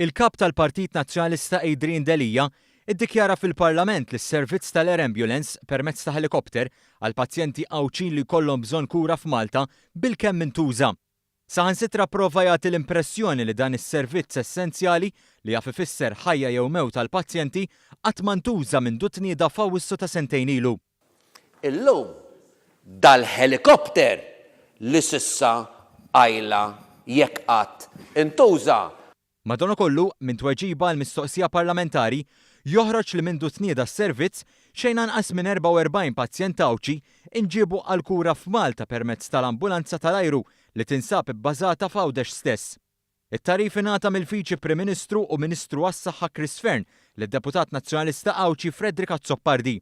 Il-Kap tal-Partit Nazzjonalista Adrian Delia iddikjara fil-Parlament li s-servizz tal-Air Ambulance permezz ta' ħelikopter għal pazjenti Għawdxin li jkollhom bżonn kura f'Malta bilkemm intuża. Saħansitra pprova jagħti l-impressjoni li dan is-servizz essenzjali, li jaf ifisser ħajja jew mewt għall-pazjenti, qatt ma ntuża mindu tnieda f'Awwissu ta' sentejn ilu. Illum dal-ħelikopter li s'issa qajla jekk qatt intuża. Madanakollu, minn tweġiba għal mistoqsija parlamentari, joħroġ li mindu tnieda s-servizz, xejn anqas minn 44 pazjent Għawdxi inġiebu għall-kura f'Malta permezz tal-ambulanza tal-ajru li tinsab ibbażata f'Għawdex stess. It-tagħrif ingħata mill-Viċi Prim Ministru u Ministru għas-Saħħa Chris Fearne lid-Deputat Nazzjonalista Għawdxi Frederick Azzopardi.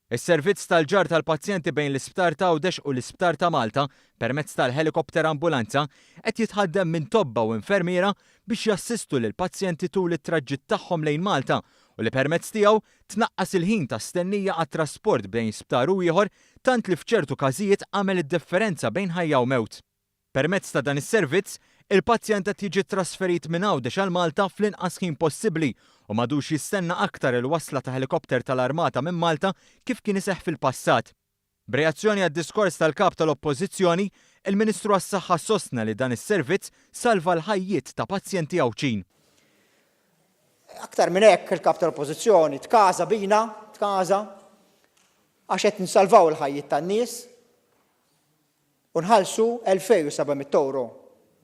Is-servizz tal-ġarr tal-pazjenti bejn l-Isptar t'Għawdex u l-Isptar ta' Malta permezz tal-ħelikopter ambulanza qed jitħaddem minn tobba u infermiera biex jassistu lill-pazjenti tul it-traġġitt tagħhom lejn Malta u li permezz tiegħu tnaqqas il-ħin ta' stennija għat-trasport bejn sptar u ieħor tant li f'ċertu każijiet għamel id-differenza bejn ħajja u mewt. Permezz ta' dan is-servizz, il-pazjent qed jiġi ttrasferit minn Għawdex għal Malta fl-inqas ħin possibbli u m'għadux jistenna aktar il-wasla ta' ħelikopter tal-Armata minn Malta kif kien iseħħ fil-passat. B'reazzjoni għad-diskors tal-Kap tal-Oppożizzjoni, il-Ministru għas-Saħħa sostna li dan is-servizz salva l-ħajjiet ta' pazjenti Għawdxin. Aktar minn hekk, il-Kap tal-Oppożizzjoni tkaża bina, tkaża, għax qed nsalvaw il-ħajjiet tan-nies, U nħallsu 2,700 ewro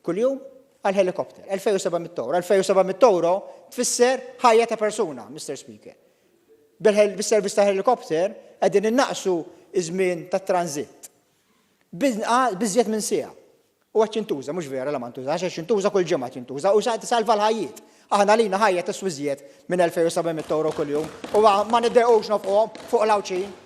kuljum għal ħelikopter. 2,700 ewro. 2,700 ewro tfisser ħajja ta' persuna, Mister Speaker. Bis-servizz ta' ħelikopter qegħdin innaqsu iż-żmien tat-tranżitt. Biżjed minn siegħa. U qed jintuża, mhux vera la ma ntużax, għax jintuża kull ġimgħa jintuża u salva l-ħajjiet. Aħna lina ħajja tiswa iżjed minn 2,700 ewro kuljum u ma niddejqux nofquhom fuq l-Għawdxin.